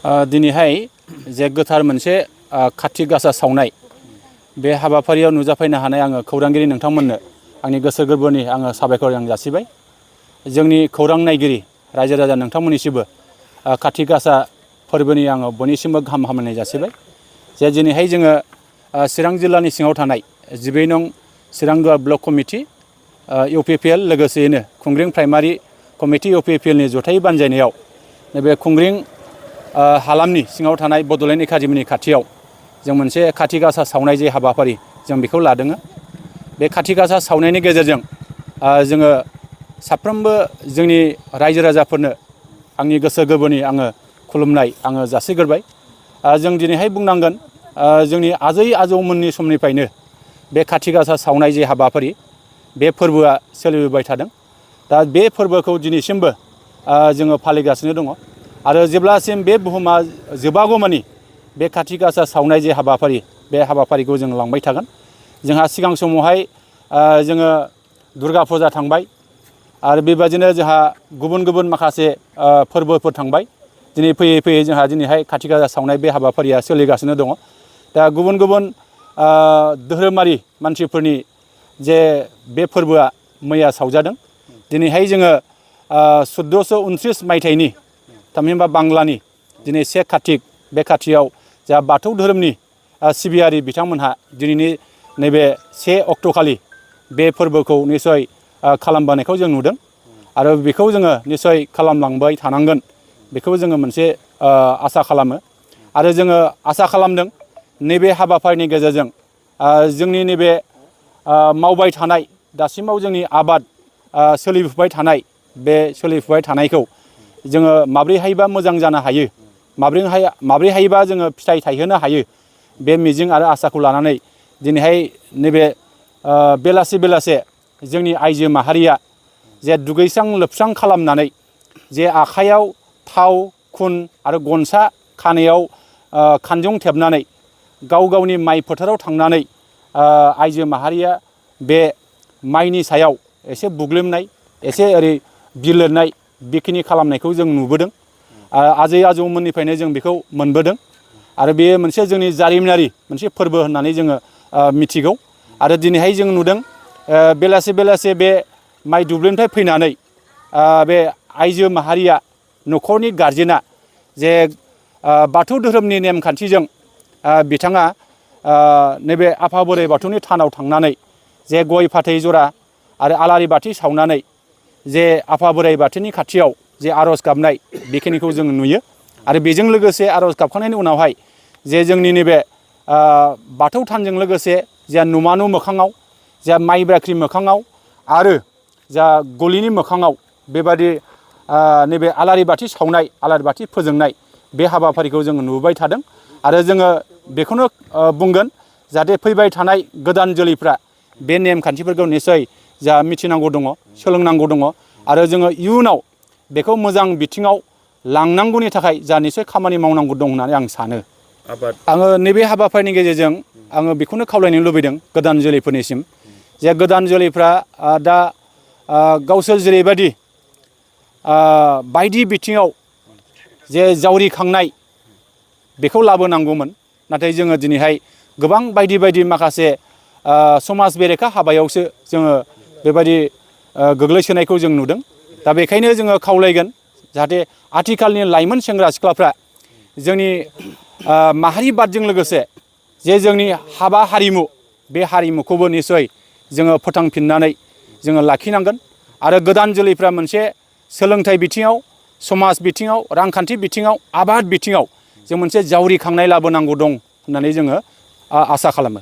दिनैहाय जे गोथार मोनसे कार्तिक गासा सावनाय बे हाबाफारियाव नुजाफैनो हानाय आङो खौरांगिरि नोंथांमोननो आंनि गोसो गोरबोनि आङो साबायखर आं जासिबाय। जोंनि खौरां नायगिरि रायजो राजा नोंथांमोननिसिमबो कार्तिक गासा फोरबोनि आङो बयनिसिमबो गाहाम हामलायनाय जासिबाय। जे दिनैहाय जोङो चिरां जिल्लानि सिङाव थानाय 12 नं चिरांदुवार ब्लक कमिटि इउपिपिएल लोगोसेयैनो खुंग्रिं प्राइमारि कमिटि इउपिपिएलनि जथाय बानजायनायाव नैबे खुंग्रिं हालामनि सिङाव थानाय बड'लेण्ड एकाडेमिनि खाथियाव जों मोनसे कार्तिक गासा सावनाय जे हाबाफारि जों बेखौ लादों। बे कार्तिक गासा सावनायनि गेजेरजों जोङो साफ्रोमबो जोंनि रायजो राजाफोरनो आंनि गोसो गोरबोनि आङो खुलुमनाय आङो जासिग्रोबाय। जों दिनैहाय बुंनांगोन जोंनि आजै आजौमोननि समनिफ्रायनो बे कार्तिक गासा सावनाय जे हाबाफारि बे फोरबोआ सोलिबोबाय थादों। दा बे फोरबोखौ दिनैसिमबो जोङो फालिगासिनो दङ आरो जेब्लासिम बे बुहुमा जोबागौमानि बे कार्तिक गासा सावनाय जे हाबाफारि बे हाबाफारिखौ जों लांबाय थागोन। जोंहा सिगां समावहाय जोङो दुर्गा फुजा थांबाय आरो बेबायदिनो जोंहा गुबुन गुबुन माखासे फोरबोफोर थांबाय। दिनै फैयै फैयै जोंहा दिनैहाय कार्तिक गासा सावनाय बे हाबाफारिया सोलिगासिनो दङ। दा गुबुन गुबुन धोरोमारि मानसिफोरनि जे बे फोरबोआ मैया सावजादों। दिनैहाय जोङो 1429 मायथाइनि थामहिनबा बांलानि दिनै 1 कार्तिक बे कार्तिकआव जा बाथौ धोरोमनि सिबियारि बिथांमोनहा दिनैनि नैबे 1 अक्ट'खालि बे फोरबोखौ निसय खालामबोनायखौ जों नुदों आरो बेखौ जोङो निसय खालामलांबाय थानांगोन बेखौ जोङो मोनसे आसा खालामो। आरो जोङो आसा खालामदों नैबे हाबाफारिनि गेजेरजों जोंनि नैबे मावबाय थानाय दासिमाव जोंनि आबाद सोलिफुबाय थानाय बे सोलिफुबाय थानायखौ जोङो माब्रैहायबा मोजां जानो हायो, माब्रैहायबा जोङो फिथाइ थायहोनो हायो, बे मिजिं आरो आसाखौ लानानै दिनैहाय नैबे बेलासे बेलासे जोंनि आइजो माहारिया जे दुगैस्रां लोबस्रां खालामनानै जे आखाइयाव थाव खुन आरो गनसा खानायाव खानजं थेबनानै गाव गावनि माइ फोथाराव थांनानै आइजो माहारिया बे माइनि सायाव एसे बुग्लेमनाय एसे ओरै बिलिरनाय बेखिनि खालामनायखौ जों नुबोदों। आजै आजौमोननिफ्रायनो जों बेखौ मोनबोदों आरो बेयो मोनसे जोंनि जारिमिनारि मोनसे फोरबो होननानै जोङो मिथिगौ। आरो दिनैहाय जों नुदों बेलासे बेलासे बे माइ दुब्लिनिफ्राय फैनानै बे आइजो माहारिया न'खरनि गारजेना जे बाथौ धोरोमनि नेमखान्थिजों बिथाङा नैबे आफा बोराइ बाथौनि थानाव थांनानै जे गय फाथै जरा आरो आलारि बाथि सावनानै जे आफा बोराइ बाथौनि खाथियाव जे आर'ज गाबनाय बेखिनिखौ जों नुयो। आरो बेजों लोगोसे आर'ज गाबखांनायनि उनावहाय जे जोंनि नैबे बाथौ थानजों लोगोसे जा नमा न' मोखाङाव जा माइ बाख्रि मोखाङाव आरो जा गलिनि मोखाङाव बेबादि नैबे आलारि बाथि सावनाय आलारि बाथि फोजोंनाय बे हाबाफारिखौ जोङो नुबाय थादों। आरो जोङो बेखौनो बुंगोन जाहाथे फैबाय थानाय गोदान जोलैफ्रा बे नेमखान्थिफोरखौ निसय जा मिथिनांगौ दङ, सोलोंनांगौ दङ आरो जोङो इयुनाव बेखौ मोजां बिथिङाव लांनांगौनि थाखाय जा निसय खामानि मावनांगौ दं होननानै आं सानो। आङो नैबे हाबाफारिनि गेजेरजों आङो बेखौनो खावलायनो लुबैदों गोदान जोलैफोरनिसिम जे गोदान जोलैफ्रा दा गावसोर जेरैबायदि बायदि बिथिङाव जे जावरिखांनाय बेखौ लाबोनांगौमोन, नाथाय जोङो दिनैहाय गोबां बायदि बायदि माखासे समाज बेरेखा हाबायावसो जोङो बेबायदि गोग्लैसोनायखौ जों नुदों। दा बेखायनो जोङो खावलायगोन जाहाथे आथिखालनि लाइमोन सेंग्रा सिख्लाफ्रा जोंनि माहारिबादजों लोगोसे जे जोंनि हाबा हारिमु बे हारिमुखौबो निसय जोङो फोथांफिननानै जोङो लाखिनांगोन। आरो गोदान जोलैफ्रा मोनसे सोलोंथाइ बिथिङाव, समाज बिथिङाव, रांखान्थि बिथिङाव, आबाद बिथिङाव जों मोनसे जावरिखांनाय लाबोनांगौ दं होननानै जोङो आसा खालामो।